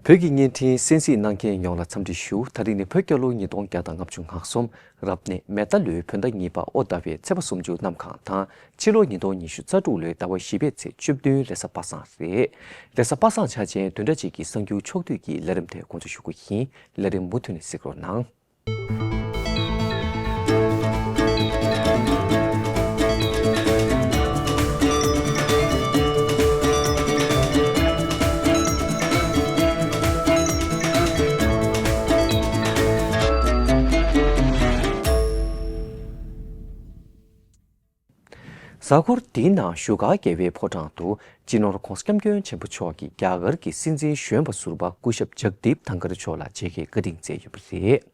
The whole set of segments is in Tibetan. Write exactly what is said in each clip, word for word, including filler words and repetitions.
བོད་ཀྱི་བརྙན་འཕྲིན་གསན་གཟིགས་གནང་མཁན་ཡོངས་ལ་འཚམས་འདྲི་ཞུ། ད་རིང་ནི་བོད་རྒྱལ་ལོ་ཉིས་སྟོང་བརྒྱ་དང་ལྔ་བཅུ་ང་གསུམ། རབ་གནས་མེ་རྟ་ལོའི་བོད་ཟླ་གཉིས་པ་ཨོ་ཟླ་བའི་ཚེས་པ་སུམ་ཅུ་གནམ་གང་དང་། ཕྱི་ལོ་ཉིས་སྟོང་ཉི་ཤུ་རྩ་དྲུག་ལོའི་ཟླ་བ་བཞི་པའི་ཚེས་བཅུ་བདུན་རེས་གཟའ་པ་སངས་རེད། རེས་གཟའ་པ་སངས་འཆར་ཅན་བདུན་ཕྲག་གཅིག་གི་གསར་འགྱུར་ཕྱོགས་བསྡུས་ཀྱི་ལས་རིམ་དེ་འགོ་འཛུགས་ཞུ་གི་ཡིན། ལས་རིམ་མུ་མཐུད་ནས་གཟིགས་རོགས་གནང་། གཟའ་འཁོར་འདིའི་ནང་བཞུགས་སྒར་རྒྱལ་བའི་ཕོ་བྲང་དུ་སྤྱི་ནོར་༧གོང་ས་༧སྐྱབས་མགོན་ཆེན་པོ་མཆོག་གིས་རྒྱ་གར་གྱི་སྲིད་འཛིན་གཞོན་པ་ཟུར་པ་སྐུ་ཞབས་ཇག་དིབ་དྷང་ཀར་མཆོག་ལ་མཇལ་ཁའི་བཀའ་དྲིན་བསྩལ་ཡོད་པ་རེད།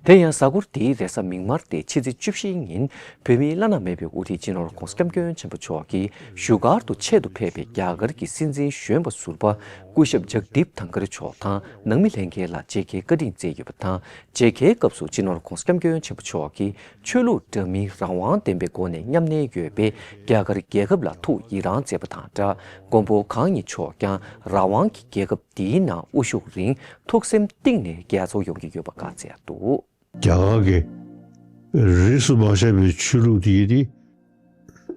དེ་ཡང་གཟའ་འཁོར་འདིའི་རེས་གཟའ་མིག་དམར་སྟེ་ཕྱི་ཚེས་བཅུ་བཞིའི་ཉིན་བོད་མིའི་བླ་ན་མེད་པའི་དབུ་ཁྲིད་སྤྱི་ནོར་༧གོང་ས་༧སྐྱབས་མགོན་ཆེན་པོ་མཆོག་གིས་བཞུགས་སྒར་དུ་ཆེད་དུ་ཕེབས་པའི་རྒྱ་གར་གྱི་སྲིད་འཛིན་གཞོན་པ་ཟུར་པ་སྐུ་ཞབས་ཇག་དིབ་དྷང་ཀར་མཆོག་དང་ནང་མི་ལྷན་རྒྱས་ལ་མཇལ་ཁའི་བཀའ་དྲིན་བསྩལ་ཡོད་པ་དང་། མཇལ་ཁའི་སྐབས་སུ་སྤྱི་ནོར་༧གོང་ས་༧སྐྱབས་མགོན་ཆེན་པོ་མཆོག་གིས། ཆོས་ལུགས་འདྲ་མིན་རང་དབང་ལྡན་པའི་སྒོ་ནས་མཉམ་གནས་ཡོད་པའི་རྒྱ་གར་རྒྱལ་ཁབ་ལ་ཐུགས་ཡི་རང་མཛད་པ་དང་སྦྲགས། མགོན་པོ་གང་ཉིད་མཆོག་ཀྱང་རང་དབང་གི་རྒྱལ་ཁབ་འདིའི་ནང་དབུ་བཞུགས་རིང་ཐུགས་སེམས་གཏིང་ནས་དགྱེས་ཚོར་ཡོང་གི་ཡོད་པ་བཀའ་སྩལ་འདུག། རྒྱ་གར་གྱི་རིས་སུ་མ་ཆད་པའི་ཆོས་ལུགས་དེ་ཡིན་ཏེ།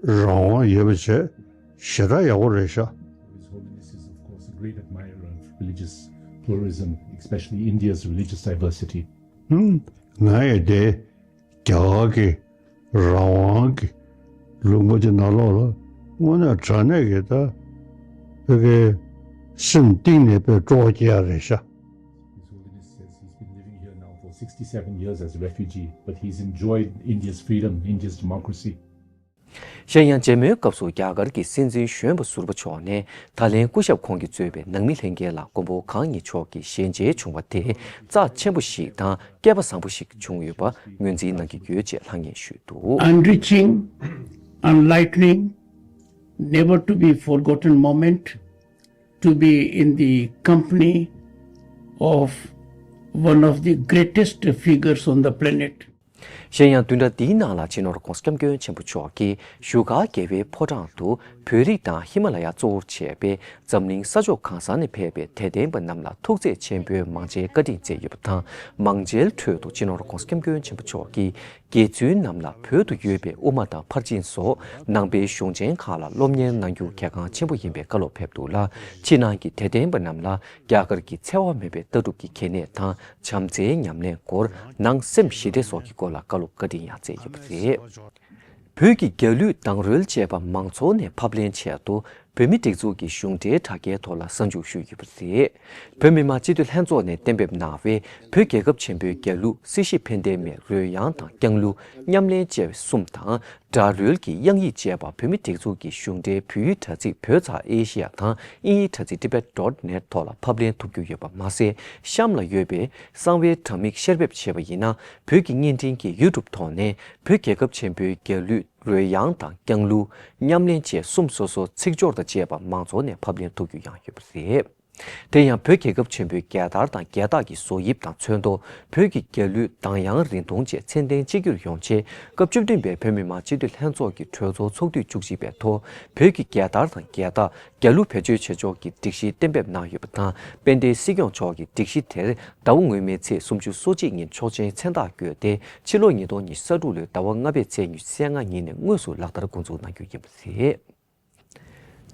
རང་དབང་ཡོད་པ་བྱས་ཞེ་དྲག་ཡག་པོ་རེད་ཤག། His Holiness is, of course, a great admirer of religious pluralism, especially India's religious diversity. ཧུམ། ང་ཡི་དེ་རྒྱ་གར་གྱི་རང་དབང་གི་ལུང་པ་དེ་ནང་ལོགས་ལ་དངོས་གནས་དྲང་གནས་ཀྱི་ད་བོད་ཀྱི་སེམས་གཏིང་ནས་དཔེ་སྤྲོ་བ་སྐྱེ་ཡ་རེད་ཤག། His Holiness says he's been living here now for sixty-seven years as a refugee, but he's enjoyed India's freedom, India's democracy. གཞན་ཡང་མཇལ་མོལ་སྐབས་སུ་རྒྱ་གར་གྱི་སྲིད་འཛིན་གཞོན་པ་ཟུར་པ་མཆོག་ནས་ད་ལན་སྐུ་ཞབས་ཁོང་གིས་གཙོས་པའི་ནང་མི་ལྷན་རྒྱས་ལ་མགོན་པོ་གང་ཉིད་མཆོག་གི་ཞལ་མཇལ་བྱུང་བ་དེ་རྩ་ཆེན་པོ་ཞིག་དང་སྐལ་པ་བཟང་པོ་ཞིག་བྱུང་ཡོད་པ་ངོས་འཛིན་གནང་གི་ཡོད་ཅེས་ལྷང་ངེར་ཞུས་འདུག། Enriching, enlightening, never to be forgotten moment to be in the company of one of the greatest figures on the planet. གཞན་ཡང་བདུན་ཕྲག་འདིའི་ནང་ལ་སྤྱི་ནོར་༧གོང་ས་༧སྐྱབས་མགོན་ཆེན་པོ་མཆོག་གིས་བཞུགས་སྒར་རྒྱལ་བའི་ཕོ་བྲང་དུ་བོད་རིགས་དང་ཧི་མ་ལ་ཡ་གཙོ་བོར་བྱས་པའི་འཛམ་གླིང་ས་ཕྱོགས་གང་ས་ནས་ཕེབས་པའི་དད་ལྡན་པ་རྣམས་ལ་ཐུགས་བརྩེ་ཆེན་པོས་མང་མཇལ་བཀའ་དྲིན་བསྩལ་ཡོད་པ་དང་། མང་མཇལ་ཁྲོད་དུ་སྤྱི་ནོར་༧གོང་ས་༧སྐྱབས་མགོན་ཆེན་པོ་མཆོག་གིས་དགེ་ཚུལ་རྣམས་ལ་བོད་དུ་ཡོད་པའི་དབུ་མ་དང་ཕར་ཕྱིན་སོགས་ནང་པའི་གཞུང་ཆེན་ཁག་ལ་སློབ་གཉེར་གནང་རྒྱུ་གལ་འགངས་ཆེན་པོ་ཡིན་པའི་བཀའ་སློབ་ཕེབས་འདུག་ལ། ཕྱི་ནང་གི་དད་ལྡན་པ་རྣམས་ལ་རྒྱ་གར་གྱི་འཚེ་བ་མེད་པའི་ལྟ་གྲུབ་ཀྱི་གལ་གནད་དང་། བྱམས་བརྩེའི་ཉམས་ལེན་སྐོར། ནང་སེམས་ཞི་བདེ་སོགས་ཀྱི་སྐོར་ལ་བཀའ་སློབ་བཀའ་དྲིན་ཡང་བསྩལ་ཡོད་པ་རེད། བོད་ཀྱི་རྒྱལ་གླུས་གདངས་རོལ་བཅས་པ་མང་ཚོགས་ནས་ཕབ་ལེན་ཆེད་དུ་བོད་མིའི་སྒྲིག་འཛུགས་ཀྱི་གཞུང་འབྲེལ་དྲ་རྒྱའི་ཐོག་ལ་གསར་འཇུག་ཞུས་ཡོད་པ་རེད། བོད་མི་མང་སྤྱི་འཐུས་ལྷན་ཚོགས་ནས་གཏན་འབེབས་གནང་བའི་བོད་རྒྱལ་ཁབ་ཆེན་པོའི་རྒྱལ་གླུ་སྲིད་ཞི་ཕན་བདེའི་མེ་རོལ་དབྱངས་དང་རྐྱང་གླུ་ཉམས་ལེན་བཅས་གསུམ་དང་། སྒྲ་རོལ་གྱི་དབྱངས་ཡིག་བཅས་པ་བོད་མིའི་སྒྲིག་འཛུགས་ཀྱི་གཞུང་འབྲེལ་བོད་ཡིག་དྲ་ཚིགས་བོད་ཚགས་ཨེ་ཤི་ཡ་དང་དབྱིན་ཡིག་དྲ་ཚིགས་tibet dot net ཐོག་ལ་ཕབ་ལེན་ཐུབ་རྒྱུ་ཡོད་པ་མ་ཟད། གཤམ་ལ་ཡོད་པའི་གསང་བའི་དྲ་མིག་བཤེར་འབེབས་བྱས་པ་ཡིན་ན། བོད་ཀྱི་བརྙན་འཕྲིན་གྱི་ཡུ་ཊུབ་ཐོག་ནས་བོད་རྒྱལ་ཁབ་ཆེན་པོའི་རྒྱལ་གླུ་རོལ་དབྱངས་དང་རྐྱང་གླུ་ཉམས་ལེན་བཅས་གསུམ་སོ་སོ་ཚིག་སྦྱོར་དང་བཅས་པ་མང་ཚོགས་ནས་ཕབ་ལེན་ཐུབ་རྒྱུ་ཡང་ཡོད་པ་རེད། དེ་ཡང་བོད་རྒྱལ་ཁབ་ཆེན་པོའི་རྒྱལ་དར་དང་རྒྱལ་རྟགས་ཀྱི་བཟོ་དབྱིབས་དང་ཚོན་མདོག་བོད་ཀྱི་རྒྱལ་གླུའི་གདངས་དབྱངས་རིང་ཐུང་བཅས་ཚད་ལྡན་གཅིག་གྱུར་ཡོང་ཆེད། སྐབས་བཅུ་བདུན་པའི་བོད་མི་མང་སྤྱི་འཐུས་ལྷན་ཚོགས་ཀྱི་གྲོས་ཚོགས་ཚོགས་དུས་བཅུ་གཅིག་པའི་ཐོག་བོད་ཀྱི་རྒྱལ་དར་དང་རྒྱལ་རྟགས། རྒྱལ་གླུ་བེད་སྤྱོད་བྱེད་ཕྱོགས་ཀྱི་སྒྲིག་གཞི་གཏན་འབེབས་གནང་ཡོད་པ་དང་། དཔལ་ལྡན་སྲིད་སྐྱོང་མཆོག་གིས་སྒྲིག་གཞི་དེར་ཟླ་བ་སྔོན་མའི་ཚེས་སུམ་ཅུ་སོ་གཅིག་ཉིན་ཆོག་མཆན་མཚན་རྟགས་བཀོད་དེ། ཕྱི་ལོ་ཉིས་སྟོང་ཉི་ཤུ་རྩ་དྲུག་ལོའི་ཟླ་བ་ལྔ་པའི་ཚེས་ཉི་ཤུ་རྩ་ལྔ་ཉིན་ནས་དངོས་སུ་ལག་བསྟར་འགོ་འཛུགས་གནང་རྒྱུ་ཡིན་པ་རེད།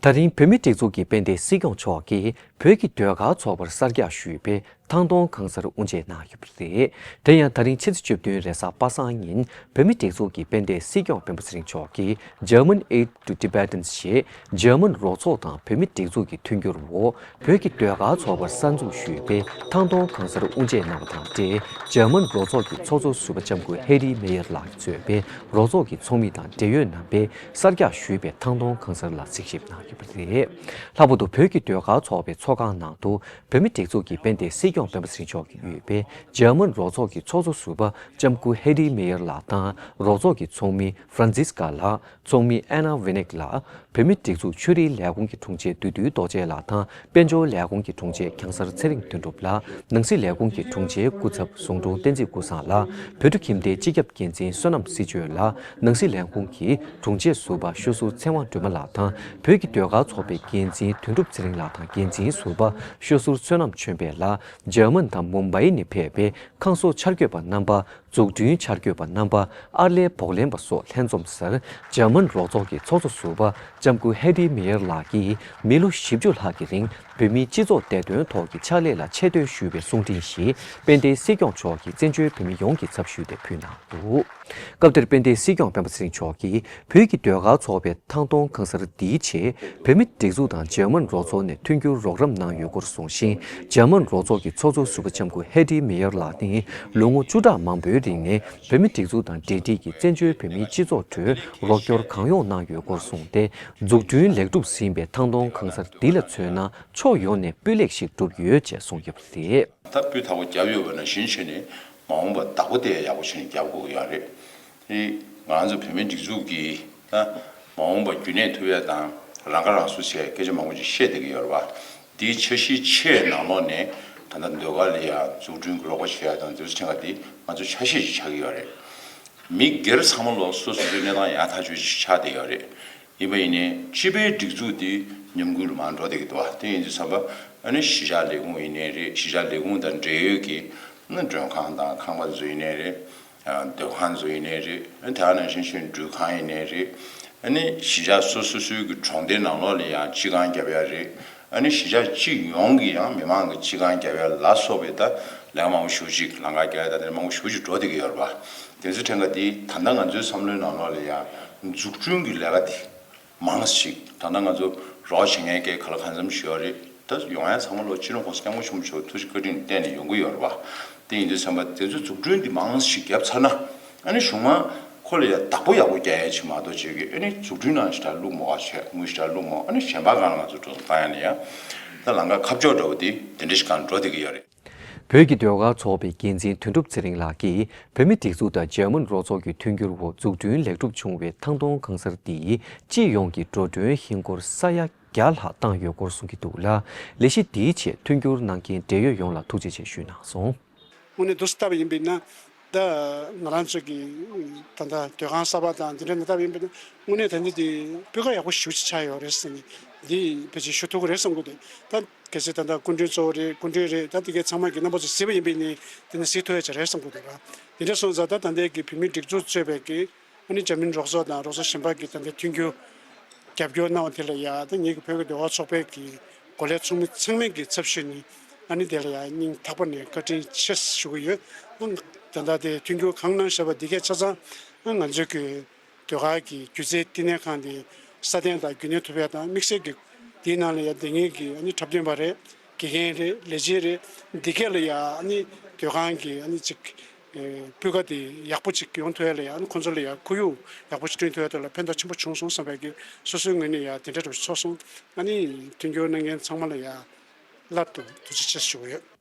ད་རིང་བོད་མིའི་སྒྲིག་འཛུགས་ཀྱི་དཔལ་ལྡན་སྲིད་སྐྱོང་མཆོག་གིས་བོད་ཀྱི་ཟློས་གར་ཚོགས་པར་གསར་རྒྱག་ཞུས་པའི་ཐང་སྟོང་གང་སར་དབུ་འབྱེད་གནང་ཡོད་པ་རེད། དེ་ཡང་ད་རིང་ཕྱི་ཚེས་བཅུ་བདུན་རེས་གཟའ་པ་སངས་ཉིན་བོད་མིའི་སྒྲིག་འཛུགས་ཀྱི་དཔལ་ལྡན་སྲིད་སྐྱོང་སྤེན་པ་ཚེ་རིང་མཆོག་གིས་German Aid to Tibetans ཞེས་འཇར་མན་རོགས་ཚོགས་དང་བོད་མིའི་སྒྲིག་འཛུགས་ཀྱི་མཐུན་འགྱུར་འོག་བོད་ཀྱི་ཟློས་གར་ཚོགས་པར་གསར་འཛུགས་ཞུས་པའི་ཐང་སྟོང་གང་སར་དབུ་འབྱེད་གནང་བ་དང་འབྲེལ། འཇར་མན་རོགས་ཚོགས་ཀྱི་ཚོགས་གཙོ་ཟུར་པ་ལྕམ་སྐུ་ཧེ་རི་མེ་ཡར་ལགས་ཀྱིས་གཙོས་པའི་རོགས་ཚོགས་ཀྱི་ཚོགས་མི་དང་འབྲེལ་ཡོད་རྣམ་པས་གསར་རྒྱག་ཞུས་པའི་ཐང་སྟོང་གང་སར་ལ་གཟིགས་ཞིབ་གནང་ཡོད་པ་རེད། ལྷག་པར་དུ་བོད་ཀྱི་ཟློས་གར་ཚོགས་པའི་ཚོགས་ཁང་ནང་དུ་བོད་མིའི་སྒྲིག་འཛུགས་ཀྱི་དཔལ་ལྡན་སྲིད་སྐྱོང་། སྤེན་པ་ཚེ་རིང་མཆོག་གིས་ཡོད་པའི་འཇར་མན་རོགས་ཚོགས་ཀྱི་ཚོགས་གཙོ་ཟུར་པ་ལྕམ་སྐུ་ཧེ་ཌི་མེ་ཡར་ལགས་དང་རོགས་ཚོགས་ཀྱི་ཚོགས་མི་ཧྥ་རན་སིས་ཀ་ལགས། ཚོགས་མི་ཨེ་ན་ཝི་ནེག་ལགས། བོད་མིའི་སྒྲིག་འཛུགས་ཆོས་རིག་ལས་ཁུངས་ཀྱི་དྲུང་ཆེ་བདུད་འདུལ་རྡོ་རྗེ་ལགས་དང་། དཔལ་འབྱོར་ལས་ཁུངས་ཀྱི་དྲུང་ཆེ་ཁྱང་གསར་ཚེ་རིང་དོན་གྲུབ་ལགས། ནང་སྲིད་ལས་ཁུངས་ཀྱི་དྲུང་ཆེ་སྐུ་ཚབ་ཟུང་དྲུང་བསྟན་འཛིན་ཀུན་བཟང་ལགས། བོད་ཕྲུག་ཁྱིམ་སྡེའི་སྤྱི་ཁྱབ་འགན་འཛིན་བསོད་ནམས་སྲིད་གཅོད་ལགས། ནང་སྲིད་ལས་ཁུངས་ཀྱི་དྲུང་ཆེ་ཟུར་པ་ཤོ་ཟུར་ཚེ་དབང་སྒྲོལ་མ་ལགས་དང་། བོད་ཀྱི་ཟློས་གར་ཚོགས་པའི་འགན་འཛིན་དོན་གྲུབ་ཚེ་རིང་ལགས་དང་། འགན་འཛིན་ཟུར་པ་ཤོ་ཟུར་བསོད་ནམས་ཆོས་འཕེལ་ལགས། འཇར་མན་དང་མུམ་བྷའི་ནས་ཕེབས་པའི་ཁང་བཟོ་འཆར་འགོད་པ་རྣམ་པ། འཛུགས་སྐྲུན་འཆར་འགོད་པ་རྣམ་པ། ཨར་ལས་བོགས་ལེན་པ་སོགས་ལྷན་འཛོམས་སར། འཇར་མན་རོགས་ཚོགས་ཀྱི་ཚོགས་གཙོ་ཟུར་པ་ལྕམ་སྐུ་ཧེ་ཌི་མེ་ཡར་ལགས་ཀྱིས་མི་ལོ་བཞི་བཅུ་ལྷག་གི་རིང་བོད་མིའི་སྤྱི་ཚོགས་བདེ་དོན་ཐོག་གི་ཕྱག་ལས་ལ་ཆེ་བསྟོད་ཞུ་བའི་གསུང་འཕྲིན་ཞིག་དཔལ་ལྡན་སྲིད་སྐྱོང་མཆོག་གིས་བཙན་བྱོལ་བོད་མི་ཡོངས་ཀྱི་ཚབ་ཞུས་ཏེ་ཕུལ་གནང་འདུག། སྐབས་དེར་དཔལ་ལྡན་སྲིད་སྐྱོང་སྤེན་པ་ཚེ་རིང་མཆོག་གིས། བོད་ཀྱི་ཟློས་གར་ཚོགས་པའི་ཐང་སྟོང་ཁང་གསར་འདིའི་ཆེད། བོད་མིའི་སྒྲིག་འཛུགས་དང་འཇར་མན་རོགས་ཚོགས་ནས་མཐུན་འགྱུར་རོགས་རམ་གནང་ཡོད་སྐོར་གསུངས་ཤིང་། འཇར་མན་རོགས་ཚོགས་ཀྱི་ཚོགས་གཙོ་ཟུར་པ་ལྕམ་སྐུ་ཧེ་ཌི་མེ་ཡར་ལགས་ནི། ལོ་ངོ་བཅུ་ཕྲག་མང་པོའི་རིང་ནས་བོད་མིའི་སྒྲིག་འཛུགས་དང་འབྲེལ་འདྲིས་ཀྱིས་བཙན་བྱོལ་བོད་མིའི་སྤྱི་ཚོགས་ཁྲོད་རོགས་སྐྱོར་གང་ཡོང་གནང་ཡོད་སྐོར་གསུངས་ཏེ། འཛུགས་སྐྲུན་ལེགས་གྲུབ་ཟིན་པའི་ཐང་སྟོང་ཁང་གསར་འདི་ལ་མཚོན་ན། ཕྱོགས་ཡོངས་ནས་སྤུས་ལེགས་ཤིག་གྲུབ་ཡོད་ཅེས་གསུངས་ཡོད་པ་རེད། ད་སྤུས་དག་པོ་བརྒྱབ་ཡོད་པ་ནང་བཞིན་བྱས་ནས། མ་འོངས་པ་བདག་པོ་དེ་ཡག་པོ་བྱས་ནས་རྒྱབ་དགོས་ཀྱི་ཡོད་རེད། དེ་ང་ཚོ་བོད་མིའི་སྒྲིག་འཛུགས་ཀྱིས་ད་མ་འོངས་པ་རྒྱུན་གནས་ཐུབ་ཡ་དང་རང་ཁ་རང་གསོ་བྱེད་ཡ་སྐད་ཆ་མང་པོ་ཅིག་བཤད་བསྡད་ཀྱི་ཡོད་རེད་བ། དེའི་འཆར་གཞིའི་ཆེད་ནང་ལོགས་ནས་ད་ལྟ་ཟློས་གར་ལ་ཡ་འཛུགས་སྐྲུན་གྱི་རོགས་པ་བྱེད་ཡ་དང་དེ་ཚོ་ཆེད་ཁག་དེ་ང་ཚོ་ཆ་ཤས་ཅིག་ཆགས་ཀྱི་ཡོད་རེད། མི་སྒེར་ཚང་མ་ལོག་སོ་སོ་སོའི་གནས་སྟངས་ཡག་ཐག་ཆོད་ཅིག་ཆགས་བསྡད་ཡོད་རེད། ཡིན་པ་ཡིན་ནའི་སྤྱི་པའི་སྒྲིག་འཛུགས་འདི་ཉམས་རྒུད་ལ་མར་འགྲོ་བསྡད་ཀྱི་འདུག་བ། དེ་ཡིན་དུས་ཙམ་པ་ཨ་ནི་གཞིས་ཆགས་ལས་ཁུངས་ཡིན་ནའི་རེད། གཞིས་ཆགས་ལས་ཁུངས་དང་འབྲེལ་ཡོད་ཀྱི་ཨ་ནི་མགྲོན་ཁང་དང་ཁང་པ་ཚོ་ཡིན་ནའི་རེད། ཨ་སྡོད་ཁང་ཚོ་ཡིན་ནའི་རེད། ཨ་ནི་དེ་ག་ནང་བཞིན་ཆོས་འགྲུལ་ཁང་ཡིན་ནའི་རེད། ཨ་ནི་གཞིས་ཆགས་སོ་སོ་སོའི་གི་གྲོང་སྡེ་ནང་ལོགས་ལ་ཡང་སྤྱི་ཁང་བརྒྱབ་ཡ་རེད། ཨ་ནི་གཞིས་ཆགས་སྤྱི་ཡོངས་ཀྱི་ཡང་མི་མང་གི་སྤྱི་ཁང་བརྒྱབ་ཡ་ལ་སོགས་པའི་ད་ལས་ཀ་མང་པོ་ཞེ་པོ་ཅིག་ལམ་ཁ་བརྒྱབ་ཡ་ད་དེ་མང་པོ་ཞེ་པོ་ཅིག་འགྲོ་བསྡད་ཀྱི་ཡོད་རེད་པ། དེ་ཚོའི་ཕྲན་ཁ་དེ་ད་ལྟ་ང་ཚོའི་བསམ་བློའི་ནང་ལོགས་ལ་ཡང་འཛུགས་སྐྲུན་གྱི་ལས་ཀ་དེ་མང་ཞིག་ད་ལྟ་ང་ཚོ་རོགས་བྱེད་མཁན་སྐད་ག་ལ་གང་འཚམ་ཞིག་ཡོད་རེད། ད་ཡོང་ཡ་ཚང་མ་ལོ་སྤྱི་ནོར་༸གོང་ས་༸སྐྱབས་མགོན་ཆེན་པོ་མཆོག་ཐུགས་རྗེ་བཀའ་དྲིན་བརྟེན་ནས་ཡོང་གི་ཡོད་རེད་པ། དེ་ཡིན་དུས་ཙམ་པ་དེ་ཚོ་འཛུགས་སྐྲུན་འདི་མང་ཞིག་བརྒྱབ་ཚར་ན། ཨ་ནི་གཞུང་མང་ཁོ་ལ་ཡ་བདག་པོ་ཡག་པོ་རྒྱག་ཡ་ཅིག་མ་གཏོགས་བྱེད་ཀྱི་ཨ་ནི་འཛུགས་སྐྲུན་ནང་ཞེ་དྲག་བླུག་མ་དགོས་བྱས་དངུལ་ཞེ་དྲག་བླུག་མ་དགོས། ཨ་ནི་གཞན་པ་སྒང་ལ་ང་ཚོ་འགྲོ་སོང་བཏང་ཡ་ནི་ཡ། ད་ལམ་ཁ་ཁ་ཕྱོགས་འདྲ་བོ་དེ་དེ་འདྲ་ཞིག་སྒང་འགྲོ་བསྡད་ཀྱི་ཡོད་རེད། བོད་ཀྱི་ཟློས་གར་ཚོགས་པའི་འགན་འཛིན་དོན་གྲུབ་ཚེ་རིང་ལགས་ཀྱིས། བོད་མིའི་སྒྲིག་འཛུགས་དང་འཇར་མན་རོགས་ཚོགས་ཀྱི་མཐུན་འགྱུར་འོག་འཛུགས་སྐྲུན་ལེགས་གྲུབ་བྱུང་བའི་ཐང་སྟོང་ཁང་གསར་འདིས་སྤྱི་ཡོངས་ཀྱི་འགྲོ་གྲོན་ཧིན་སྒོར་ས་ཡ་བརྒྱ་ལྷག་བཏང་ཡོད་སྐོར་གསུང་གི་འདུག་ལ། ལས་གཞི་འདིའི་ཆེད་མཐུན་འགྱུར་གནང་མཁན་འབྲེལ་ཡོད་ཡོངས་ལ་ཐུགས་རྗེ་ཆེ་ཞུས་གནང་སོང་། དངོས་གནས་འདུག་སེ་བལྟས་པ་ཡིན་པས་ན། ད་ང་རང་ཚོ་གི་ད་ལྟ་སྡོད་ཁང་གསར་པ་དང་འདི་འདྲ་ནང་བལྟས་པ་ཡིན་པས་ན། དངོས་གནས་ད་ནི་འདི་སྤུས་ཀ་ཡག་པོ་ཞེ་པོ་ཅིག་ཆགས་ཡོད་རེད་ཟེར་ནས་འདི་ཕལ་ཆེར་ཞུ་ཐུབ་ཀྱི་རེད་བསམ་གྱི་འདུག་ད་གལ་སྲིད་ད་ལྟ་སྐུ་མགྲོན་གཙོ་བོ་རེད། སྐུ་མགྲོན་རེད། ད་འདི་གའི་ཚང་མ་གི་རྣམ་པ་ཚོ་གཟིགས་པ་ཡིན་པས་ནི་དེ་ནི་གཟིགས་ཐུབ་ཡ་ཅིག་རེད་བསམ་གྱི་འདུག་ར། དེ་འདྲ་སོང་ཙང་ད་ད་ལྟའི་གི་བོད་མིའི་སྒྲིག་འཛུགས་གཙོས་པའི་གི་ཨ་ནི་འཇར་མན་རོགས་ཚོགས་དང་རོགས་ཚོགས་གཞན་པ་གི་ད་ལྟའི་མཐུན་འགྱུར་རྒྱབ་སྐྱོར་གནང་བ་དེ་ལ་ཡ་ད་ངེད་ཀྱི་བོད་ཀྱི་ཟློས་གར་ཚོགས་པའི་གི་འགོ་ལས་ཚོགས་མི་ཚང་མའི་གི་ཚབ་ཞུས་ནས་ཨ་ནི་དེ་ལ་ཡ་སྙིང་ཐག་པ་ནས་བཀའ་དྲིན་ཆེ་ཞུ་གི་ཡོད། ད་ལྟ་དེ་མཐུན་འགྱུར་གང་གནང་བཞག་པ་འདི་གས་ཆ་ཚང་ང་ཚོའི་གི་ཟློས་གར་གྱི་སྒྱུ་རྩལ་བསྟི་གནས་ཁང་དེ་སྲ་བརྟན་དང་རྒྱུན་གནས་ཐུབ་ཡ་དང་། དམིགས་བསལ་གྱི་དེའི་ནང་ལ་ཡ་དེ་སྔའི་གི་ཨ་ནི་འཁྲབ་སྟོན་པ་རེད། དགེ་རྒན་རེད། ལས་བྱེད་རེད། འདི་གས་ལ་ཡ་ཨ་ནི་ཟློས་གར་གྱི་ཨ་ནི་ཅིག་ཨེ་སྤུས་ཀ་དེ་ཡག་པོ་ཅིག་ཡོང་ཐུབ་ཡ་ལ་ཡ་ཨ་ནི་ཁོང་ཚོ་ལ་ཡ་ཁོར་ཡུག་ཡག་པོ་ཅིག་བསྐྲུན་ཐུབ་ཡ་དེ་ལ་ཕན་ཐོགས་ཆེན་པོ་བྱུང་སོང་བསམ་པའི་གི་སོ་སོའི་ངོས་ནས་ཡ་དེ་འདྲ་འདྲ་ཚོར་སོང་། ཨ་ནི་མཐུན་འགྱུར་གནང་མཁན་ཚང་མ་ལ་ཡ་སླར་དུ་ཐུགས་རྗེ་ཆེ་ཞུ་གི་ཡོད།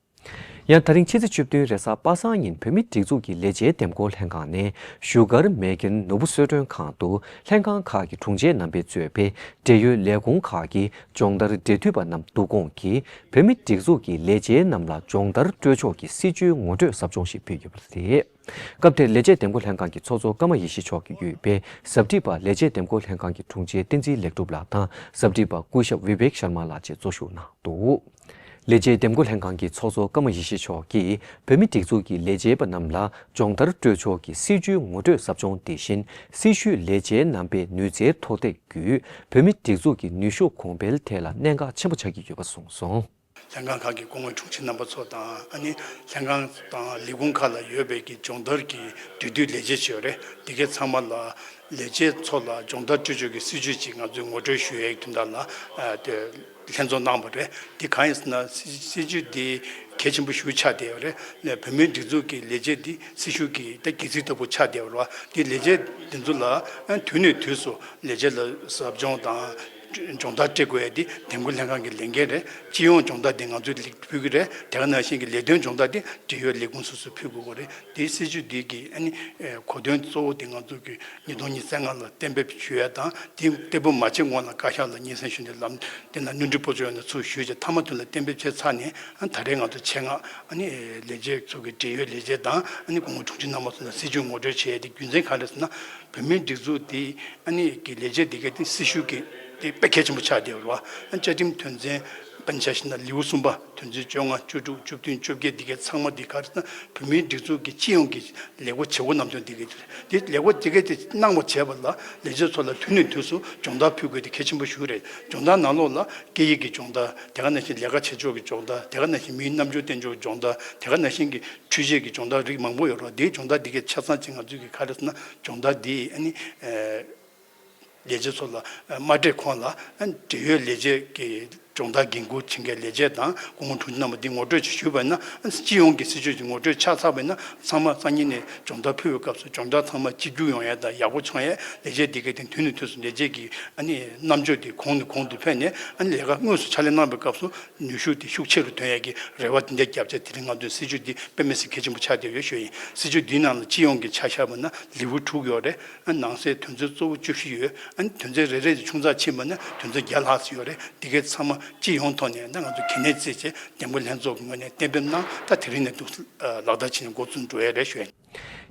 ཡང་ད་རིང་ཕྱི་ཚེས་བཅུ་བདུན་རེས་གཟའ་པ་སངས་ཉིན་བོད་མིའི་སྒྲིག་འཛུགས་ཀྱི་ལས་བྱེད་འདེམས་བསྐོ་ལྷན་ཁང་ནས་བཞུགས་སྒར་མེག་གྷན་ནོར་བུ་གསོལ་མགྲོན་ཁང་དུ་ལྷན་ཁང་ཁག་གི་དྲུང་ཆེ་རྣམ་པས་གཙོས་པའི་འབྲེལ་ཡོད་ལས་ཁུངས་ཁག་གི་སྦྱོང་བརྡར་འབྲེལ་མཐུད་པ་རྣམས་བསྡུ་སྐོང་གིས་བོད་མིའི་སྒྲིག་འཛུགས་ཀྱི་ལས་བྱེད་རྣམས་ལ་སྦྱོང་བརྡར་སྤྲོད་ཕྱོགས་ཀྱི་སྲིད་བྱུས་ངོ་སྤྲོད་ཟབ་སྦྱོང་ཞིག་ཕུལ་ཡོད་པ་རེད། སྐབས་དེར་ལས་བྱེད་འདེམས་བསྐོ་ལྷན་ཁང་གི་ཚོགས་གཙོ་ཀརྨ་ཡེ་ཤེས་མཆོག་གིས་ཡོད་པའི་ཟབ་ཁྲིད་པ་ལས་བྱེད་འདེམས་བསྐོ་ལྷན་ཁང་གི་དྲུང་ཆེ་བསྟན་འཛིན་ལེགས་གྲུབ་ལགས་དང་ཟབ་ཁྲིད་པ་སྐུ་ཞབས་བི་བེག་ཤར་མ་ལགས་བཅས་གཙོ་བཞུགས་གནང་འདུག་ལས་བྱེད་འདེམས་བསྐོ་ལྷན་ཁང་གི་ཚོགས་གཙོ་ཀརྨ་ཡེ་ཤེས་མཆོག་གིས་བོད་མིའི་སྒྲིག་འཛུགས་ཀྱི་ལས་བྱེད་པ་རྣམས་ལ་སྦྱོང་བརྡར་སྤྲོད་ཕྱོགས་ཀྱི་སྲིད་བྱུས་ངོ་སྤྲོད་ཟབ་སྦྱོང་དེ་བཞིན་སྲིད་བྱུས་ལས་བྱེད་རྣམ་པའི་ནུས་རྩལ་མཐོར་འདེགས་བརྒྱུད་བོད་མིའི་སྒྲིག་འཛུགས་ཀྱི་ནུས་ཤུགས་གོང་འཕེལ་ཐད་ལ་གནད་འགག་ཆེན་པོ་ཆགས་ཀྱི་ཡོད་པ་གསུངས་སོང་། ལྷན་ཁང་ཁག་གི་སྐུ་ངོ་དྲུང་ཆེ་རྣམ་པ་ཚོ་དང་ཨ་ནི་ལྷན་ཁང་དང་ལས་ཁུངས་ཁག་ལ་ཡོད་པའི་གི་སྦྱོང་བརྡར་གྱི་འབྲེལ་མཐུད་ལས་བྱེད་ཅིག་ཡོད་རེད། དེ་གའི་ཚང་མ་ལ་ལས་བྱེད་ཚོ་ལ་སྦྱོང་བརྡར་སྤྲོད་ཕྱོགས་ཀྱི་སྲིད་བྱུས་ཅིག་ང་ཚོས་ངོ་སྤྲོད་ཞུ་ཡའི་དོན་དག་ལ་ཨ་དེ་ལྷན་འཛོམས་གནང་བ་རེད། འདི་གང་ཡིན་ཟེར་ན་སྲིད་སྲིད་བྱུས་འདི་གལ་ཆེན་པོ་ཞིག་ཆགས་བསྡད་ཡོད་རེད། ནས་བོད་མིའི་སྒྲིག་འཛུགས་ཀྱི་ལས་བྱེད་འདི་སྲིད་ཤུགས་ཀྱི་ད་སྒལ་ཚིགས་ལྟ་བུ་ཆགས་བསྡད་ཡོད་རེད་བ། འདི་ལས་བྱེད་འདི་ཚོ་ལ་ཨ་དུས་ནས་དུས་སུ་ལས་བྱེད་ལ་ཟབ་སྦྱོང་དང་ སྦྱོང་བརྡར་སྤྲད་དགོས་ཡ་དེ་འདེམས་བསྐོ་ལྷན་ཁང་གི་ལས་འགན་རེད། སྤྱི་ཡོངས་སྦྱོང་བརྡར་དེ་ང་ཚོས་ལེགས་ཕུལ་གྱི་རེད། དེ་ག་ནང་བཞིན་གྱི་ལས་དོན་སྦྱོང་བརྡར་དེ་འབྲེལ་ཡོད་ལས་ཁུངས་སོ་སོས་ཕུལ་དགོས་ཀྱི་རེད། དེའི་སྲིད་ཇུས་འདི་གི་ཨ་ནི་གོ་དོན་གཙོ་བོ་དེ་ང་ཚོ་གི་ཉིས་སྟོང་ཉི་ཤུ་རྩ་ལྔ་ལ་གཏན་འབེབས་ཞུ་ཡ་དང་། དེ་གཏན་འབེབས་མ་བྱས་སྔོན་ལ་བཀའ་ཤག་ལ་སྙན་སེང་ཞུས་ནས་ལམ་དེ་ན་སྣོན་འཕྲི་སྤོ་ཚོ་ཡོང་ནས་ཚུར་ཞུས་རྗེས་མཐའ་མ་དེ་ལ་གཏན་འབེབས་བྱས་ཚར་ནས། ཨ་ད་རེས་ང་ཚོ་ཆེད་མངགས་ཨ་ནི་ལས་བྱེད་ཚོ་གི་འབྲེལ་ཡོད་ལས་བྱེད་དང་། ཨ་ནི་སྐུ་ངོ་དྲུང་ཆེ་རྣམ་པ་ཚོ་ལ་སྲིད་ཇུས་ངོ་སྤྲོད་བྱས་ཏེ། རྒྱུ་མཚན་ག་རེ་ཟེར་ན། བོད་མིའི་སྒྲིག་འཛུགས་དེ་ཨ་ནི་གི་ལས་བྱེད་དེ་གའི་དེ་སྲི་ཞུ་གི་དེ་དཔེ་གལ་ཆེན་པོ་ཆགས་བསྡད་ཡོད་རེད་བ། ཨ་བཅའ་ཁྲིམས་དོན་ཚན་དཔེར་ན་ཆ་བཞག་ན་ལེའུ་གསུམ་པ། དོན་ཚན་བཅོ་ལྔ། བཅུ་དྲུག་བཅུ་བདུན། བཅོ་བརྒྱད་འདི་གའི་ཚང་མ་འདི་ག་རེ་ཟེར་ན། བོད་མིའི་སྒྲིག་འཛུགས་ཀྱི་སྤྱི་ཡོངས་ཀྱི་ལས་སྒོ་བྱེད་སྒོ་ནང་དོན་འདི་གའི་དེ་ལས་སྒོ་འདི་གའི་དེ་གནང་བ་བྱས་པ་ལ་ལས་བྱེད་ཚོ་ལ་དུས་ནས་དུས་སུ་སྦྱོང་བརྡར་ཕུལ་དགོས་དེ་གལ་ཆེན་པོ་ཞིག་རེད། སྦྱོང་བརྡར་ནང་ལོགས་ལ་སྐད་ཡིག་གི་སྦྱོང་བརྡར། དེ་ག་ནང་བཞིན་ལས་ཀ་བྱེད་ཕྱོགས་ཀྱི་སྦྱོང་བརྡར། དེ་ག་ནང་བཞིན་མིའི་རྣམ་འགྱུར་བསྟན་ཕྱོགས་ཀྱི་སྦྱོང་བརྡར། དེ་ག་ནང་བཞིན་གྱི་འཕྲུལ་ཆས་ཀྱི་སྦྱོང་བརྡར་རིགས་མང་པོ་ཡོད་རེད། དེའི་སྦྱོང་བརྡར་འདི་གའི་ཆ་ཚང་ཅིག་ང་ཚོས་གི་ག་རེ་ཟེར་ན། སྦྱོང་བརྡར་འདི་ཨ་ནི་ལས་བྱེད་ཚོ་ལ་མ་སྤྲད་གོང་ལ་འབྲེལ་ཡོད་ལས་བྱེད་ཀྱི་སྦྱོང་བརྡར་འགན་འཁུར་བྱེད་མཁན་ལས་བྱེད་དང་སྐུ་ངོ་དྲུང་ཆེ་རྣམ་པ་འདི་ངོ་སྤྲོད་ཅིག་ཞུས་པ་ཡིན་ན། སྤྱི་ཡོངས་ཀྱི་སྲིད་ཇུས་ཀྱི་ངོ་སྤྲོད་ཆགས་ཚར་བ་ཡིན་ན། ཚང་མ་སང་ཉིན་ནས་སྦྱོང་བརྡར་ཕུལ་བའི་སྐབས་སུ་སྦྱོང་བརྡར་ཚང་མ་གཅིག་གྱུར་ཡོང་ཡ་དང་ཡག་པོ་བྱུང་ཡ། ལས་བྱེད་འདི་གའི་དེ་དུས་ནས་དུས་སུ་ལས་བྱེད་ཀྱི་ཨ་ནི་རྣམ་དཔྱོད་དེ་གོང་ནས་གོང་དུ་འཕེལ་ནས། ཨ་ནི་ལས་ཀ་དངོས་སུ་ཕྱག་ལས་གནང་བའི་སྐབས་སུ་ནུས་ཤུགས་དེ་ཤུགས་ཆེ་རུ་ཐོན་ཡ་གི་རེ་བ་དེ་འདྲ་བརྒྱབ་བྱས། དེ་རིང་ང་ཚོའི་སྲིད་ཇུས་འདི་དཔེ་མི་སྲིད་གལ་ཆེན་པོ་ཆགས་བསྡད་ཡོད་ཞུ་ཡིན། སྲིད་ཇུས་འདིའི་ནང་ལ་སྤྱི་ཡོངས་ཀྱི་ཆ་བཞག་པ་ན་ལེའུ་དྲུག་ཡོད་རེད། ཨ་ནང་གསེས་དོན་ཚན་གཙོ་བོ་བཅུ་བཞི་ཡོད། ཨ་ནི་དོན་ཚན་རེ་རེ་དེ་ཆུང་ཙག་ཕྱིན་པ་ན་དོན་ཚན་བརྒྱ་ལྷག་ཙམ་ཡོད་རེད། འདི་གའི་ཚང་མ་སྤྱི་ཡོངས་ཐོག་ནས་ད་ང་ཚོ་གལ་གནད་བརྩིས་བྱས་འདེམས་བསྐོ་ལྷན་ཚོགས་ཀྱི་ངོས་ནས་གཏན་འབེབས་གནང་། ད་དེ་རིང་ནས་འདུག་ལག་བསྟར་བྱས་ནས་འགོ་བཙུགས་འགྲོ་ཡ་རེད་ཞུ་ཡ་ཡིན།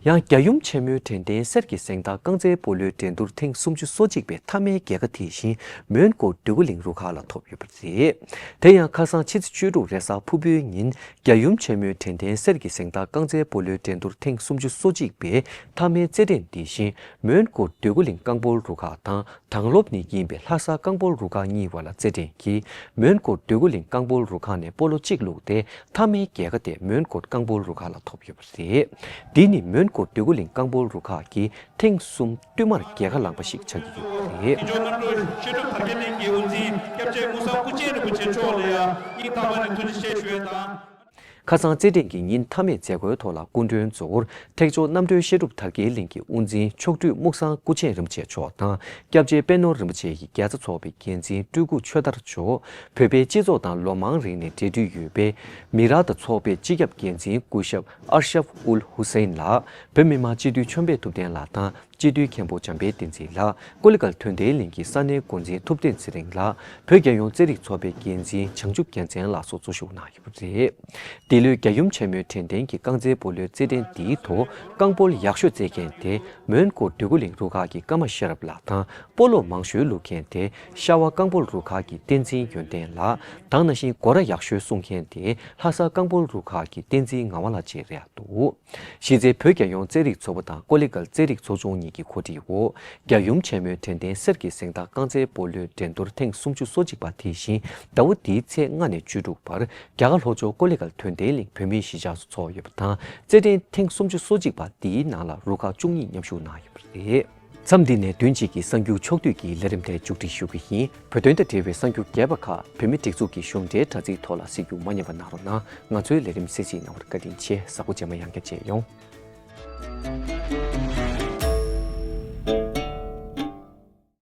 ཡང་རྒྱལ་ཡུམ་ཆེན་མོའི་དྲན་རྟེན་གསེར་གྱི་གཟེངས་རྟགས་རྐང་རྩེད་སྤོ་ལོའི་འགྲན་བསྡུར་ཐེངས་སུམ་ཅུ་སོ་གཅིག་པའི་མཐའ་མའི་རྒྱལ་ཁ་དེ་བཞིན་མོན་གྷོ་འདོད་རྒུ་གླིང་རུ་ཁག་ལ་ཐོབ་ཡོད་པ་རེད། དེ་ཡང་ཁ་སང་ཕྱི་ཚེས་བཅུ་དྲུག་རེས་གཟའ་ཕུར་བུའི་ཉིན། རྒྱལ་ཡུམ་ཆེན་མོའི་དྲན་རྟེན་གསེར་གྱི་གཟེངས་རྟགས་རྐང་རྩེད་སྤོ་ལོའི་འགྲན་བསྡུར་ཐེངས་སུམ་ཅུ་སོ་གཅིག་པའི་མཐའ་མའི་རྩེད་འགྲན་དེ་བཞིན་མོན་གྷོ་འདོད་རྒུ་གླིང་རྐང་སྤོལ་རུ་ཁག་དང་། དང་སློབ་ནས་ཡིན་པའི་ལྷ་ས་རྐང་སྤོལ་རུ་ཁག་གཉིས་བར་ལ་རྩེད་འགྲན་གྱིས། མོན་གྷོ་འདོད་རྒུ་གླིང་རྐང་སྤོལ་རུ་ཁག་ནས་སྤོ་ལོ་གཅིག་བླུགས་ཏེ། མཐའ་མའི་རྒྱལ་ཁ་དེ་མོན་གྷོ་རྐང་སྤོལ་རུ་ཁག་ལ་ཐོབ་ཡོད་པ་རེད། འདི་ནི་མོན་གྷོ་འདོད་རྒུ་གླིང་རྐང་སྤོལ་རུ་ཁག་གིས་ཐེངས་གསུམ་བསྟུད་མར་རྒྱལ་ཁ་བླངས་པ་ཞིག་ཆགས་ཀྱི་ཡོད་པ་རེད། དགེ་སྦྱོང་རྣམ་གྲོལ་བཤད་སྒྲུབ་དར་རྒྱས་གླིང་གི་དབུ་འཛིན་སྐྱབས་རྗེ་མུ་སམ་ཀུ་ཅན་རིན་པོ་ཆེ་མཆོག་ལ་ཡང་སྙིང་ཐག་པ་ནས་ཐུགས་རྗེ་ཆེ་ཞུ་ཡས་དང་། ཁ་སང་རྩེད་འགྲན་གྱི་ཉིན་མཐའ་མའི་མཛད་སྒོའི་ཐོག་ལ་སྐུ་མགྲོན་གཙོ་བོར་ཐེག་མཆོག་རྣམ་གྲོལ་བཤད་སྒྲུབ་དར་རྒྱས་གླིང་གི་དབུ་འཛིན་མཆོག་སྤྲུལ་རྨུགས་སངས་སྐུ་ཆེན་རིན་པོ་ཆེ་མཆོག་དང་། སྐྱབས་རྗེ་པད་ནོར་རིན་པོ་ཆེ་ཡི་རྒྱལ་ཚ་ཚོགས་པའི་འགན་འཛིན་སྤྲུལ་སྐུ་ཆོས་དར་མཆོག་བོད་པའི་སྤྱི་ཚོགས་དང་ལོ་མང་རིང་ནས་འབྲེལ་འདྲིས་ཡོད་པའི་མི་ར་ཏ་ཚོགས་པའི་སྤྱི་ཁྱབ་འགན་འཛིན་སྐུ་ཞབས་ཨར་ཤབ་ཨུལ་ཧུ་སེན་ལགས། བོད་མི་མང་སྤྱི་འཐུས་མཆོད་པའི་ཐུབ་བསྟན་ལགས་དང་། སྤྱི་འཐུས་མཁན་པོ་འཇམ་དཔལ་བསྟན་འཛིན་ལགས། ཀོ་ལི་གྷལ་དོན་ལྡན་གླིང་གི་ས་གནས་འགོ་འཛིན་ཐུབ་བསྟན་ཚེ་རིང་ལགས། བོད་རྒྱལ་ཡོངས་རྩེད་རིགས་ཚོགས་པའི་འགན་འཛིན་བྱང་ཆུབ་རྒྱལ་མཚན་ལགས་སོགས་གཙོ་བཞུགས་གནང་ཡོད་པ་རེད། འདི་ལོའི་རྒྱལ་ཡུམ་ཆེན་མོའི་དྲན་རྟེན་གྱི་རྐང་རྩེད་སྤོ་ལོའི་རྩེད་འགྲན་འདིའི་ཐོག་རྐང་སྤོལ་ཡག་ཤོས་རྩེད་མཁན་དེ་མོན་གྷོ་འདོད་རྒུ་གླིང་རུ་ཁག་གི་ཀརྨ་ཤེས་རབ་ལགས་དང་། སྤོ་ལོ་མང་ཤོས་བླུགས་མཁན་དེ་ཤ་བ་རྐང་སྤོལ་རུ་ཁག་གི་བསྟན་འཛིན་ཡོན་ཏན་ལགས་དང་། ནང་བཞིན་སྒོ་ར་ཡག་ཤོས་སྲུང་མཁན་དེ་ལྷ་ས་རྐང་སྤོལ་རུ་ཁག་གི་བསྟན་འཛིན་ངག་དབང་ལགས་བཅས་རེད་འདུག་གཞི་རྩའི་བོད་རྒྱལ་ཡོངས་རྩེད་རིགས་ཚོགས་པ་དང་ཀོ་ལི་གྷལ་རྩེད་རིགས་ཚོགས་ཆུང་གཉིས་ཀྱི་གོ་སྒྲིག་འོག་རྒྱལ་ཡུམ་ཆེན་མོའི་དྲན་རྟེན་གསེར་གྱི་གཟེངས་རྟགས་རྐང་རྩེད་སྤོ་ལོའི་འགྲན་བསྡུར་ཐེངས་སུམ་ཅུ་སོ་གཅིག་པ་དེ་བཞིན་ཟླ་བ་འདིའི་ཚེས་ལྔ་ནས་བཅུ་དྲུག་བར་རྒྱ་གར་ལྷོ་ཕྱོགས་ཀོ་ལི་གྷལ་དོན་ལྡན་གླིང་བོད་མིའི་གཞིས་ཆགས་སུ་འཚོགས་ཡོད་པ་དང་། རྩེད་འགྲན་ཐེངས་སུམ་ཅུ་སོ་གཅིག་པ་འདིའི་ནང་ལ་རུ་ཁག་བཅུ་གཉིས་མཉམ་ཞུགས་གནང་ཡོད་པ་རེད། མཚམས་འདི་ནས་བདུན་གཅིག་གི་གསར་འགྱུར་ཕྱོགས་བསྡུས་ཀྱི་ལས་རིམ་དེ་མཇུག་སྒྲིལ་ཞུ་གི་ཡིན། བོད་དོན་དང་འབྲེལ་བའི་གསར་འགྱུར་རྒྱས་པ་ཁག་བོད་མིའི་སྒྲིག་འཛུགས་ཀྱི་གཞུང་འབྲེལ་དྲ་ཚིགས་ཐོག་ལ་གཟིགས་རྒྱུ་མ་བསྙེལ་བ་གནང་རོགས་གནང་། ང་ཚོའི་ལས་རིམ་གསན་གཟིགས་གནང་བར་བཀའ་དྲིན་ཆེ། གཟའ་འཁོར་རྗེས་མ་ཡང་བསྐྱར་མཇལ་ཡོང་།